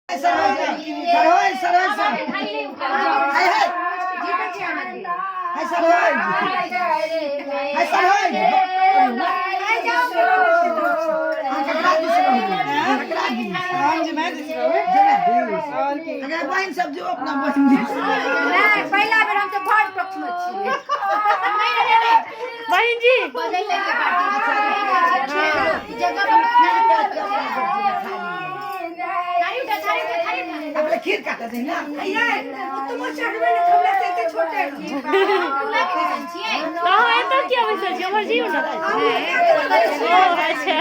Sir होय sir होय sir hi हाय hi sir होय हाय सर होय। ककरा दिस रहू, ककरा दिस? हम जे मैं दिस रहू जेना दिस और की अगर बहिन सब जो अपना बहिन दिस। नहि, पहिला बेर हम तऽ घर पक्ष मे छियै। बहिन जी। अपने खीर काटे दे ना। तुम चढ़बे ने हमरा से एते छोटे। तऽ अहाँ एतऽ किया बैसल छी? हमर जीव ने। ओ अच्छा।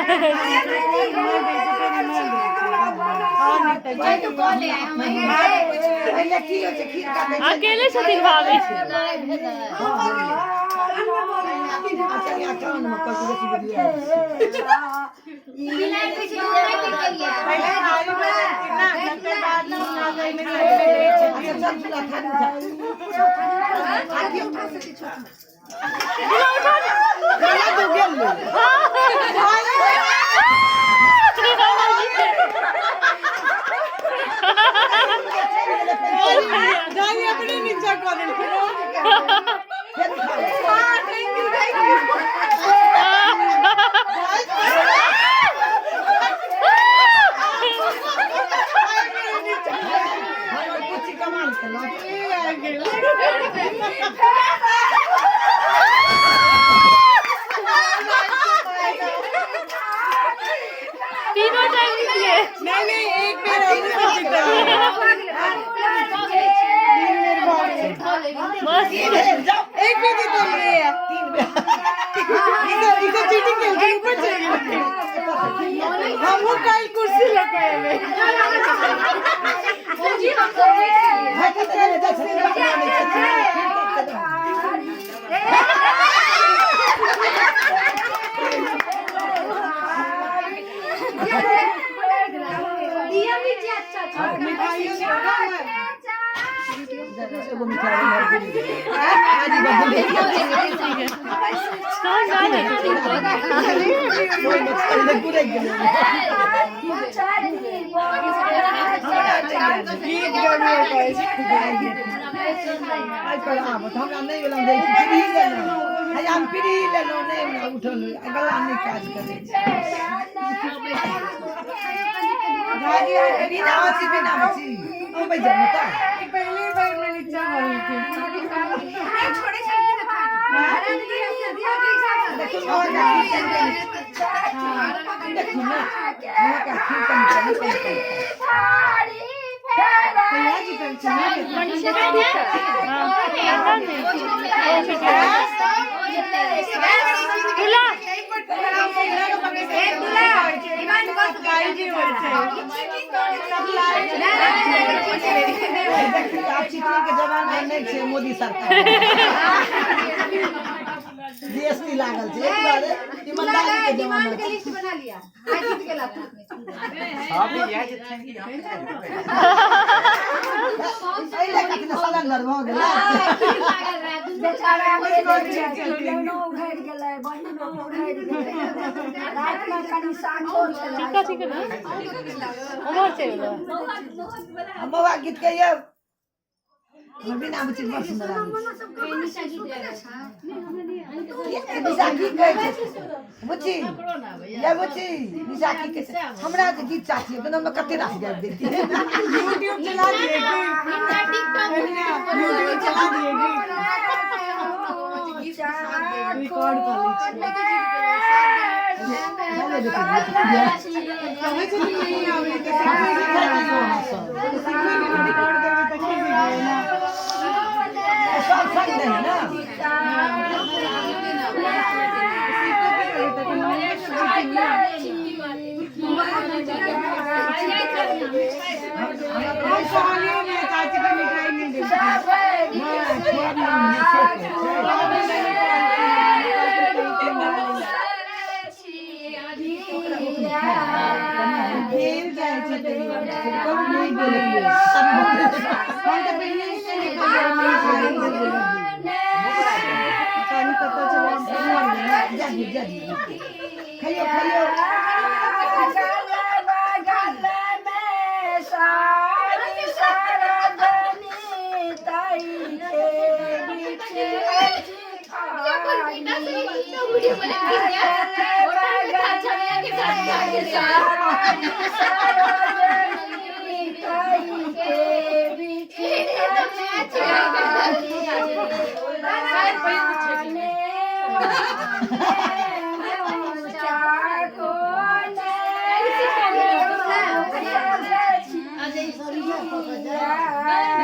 पहिले की होइ छै, खीर काटे छै। अकेले छथिन भाभी। अच्छा, यहाँ कान में कथी बेसी बुझलियै? पहिले थारी में ना, तकर बाद ना अपना गई में थारी में दै छै। अच्छा चल, चूल्हा थारी उठा। आगे उठा सकै छोट। गला दो गेल। जाई अपने नीचा कऽ देलखिन। फेर उठाओ। हां, thank you, thank you. हमर कुची कमाल केलक। ई आबि गेल। तीनो टाइम जीतिए। नहीं, एक बेर हम सब जीतलियै। तीन बेर भऽ गेल। बस। की भेल? जाओ। एक बेर जीतलियै। तीन बेर। ई सब चीटिंग केलखिन, ऊपर चलि गेलखिन। हमहूँ काल्हि कुर्सी लऽ कऽ एबै। भाई कतऽ गेलै? जा छथिन, बाप रे, छथिन। खीर काटि कऽ दो। मिठाइयो नहि हमर। एगो मिठाइ हमर आदि बदल। समझ में आयल? ओहिमे पहिले गुरैक गेलै। गीत गबे कहै छै। आइ पर आब तऽ हमरा नहि भेल, हम जाइ छी पीढ़ी लेलहुँ। हैया हम पीढ़ी लेलहुँ, नहि हमरा उठल होय। आ गला नहि काज करै छै। झाजी अहाँके बिना मछी, बिना मछी अहाँ बैठ जाउ ने तऽ। ई पहिले बेर में नीचा भऽ गेलखिन। देखू मौका खीर कनि कनि, देखू ने मौका खीर कनि कनि कनि कनि। कहिया जीतल छै ने? हाँ, पता नहि। तुला। सप्लाई होइ छै, सप्लाई। देखी, आब चीटिंग के जमाना नहि छै। मोदी सरकार जीएसटी लागल छै, एहि दुआरे ईमानदारी के जमाना के छै। लिस्ट बना लिया, आज जीत गेला तू। सब इएह जितथिन कि हम किया जितबै? एहि लए कखने सलेंडर भऽ गेलै। बेचारा बहिनो उघरि गेलै, बहिनो उघरि गेलै। रातिमे कनि साँझो छलै। ठीक ठीक ने, उम्हर चलि गेलै। आ मौआ गीत कहियौ। हमर बिना बुझी बड़ सुन्दर आबै छै। निशा की कहै छै? बुच्ची ये, बुच्ची निशा की कहै छै? हमरा जे गीत चाची तऽ हम कते रास गाबि दैतियै। यूट्यूब चला दिए की? यूट्यूब चला दिए की? रिकॉर्ड कऽ लै छियै। कहै छथिन नहि आबै तऽ सिखबै अहाँ सब सिखबै नहि, रिकॉर्ड करबै तखन सिखबै ने। सब संग दही ने। सिखबो की करबै तखन? हमरे सब जीतिन ने। हम कहलियै ने, चाची के मिठाई नहि देलखिन। नहि, छोड़ नहि, से छै। भेल जाइ छै तैयो। कहू नहि बोललियै। हम तऽ पहिने से नहि कहलियै नहि खाइ। पता नहि कतऽ छलै, हम पहिने जा दियौ, जा दियौ, खइयौ खइयौ। गल बगल में। Yeah.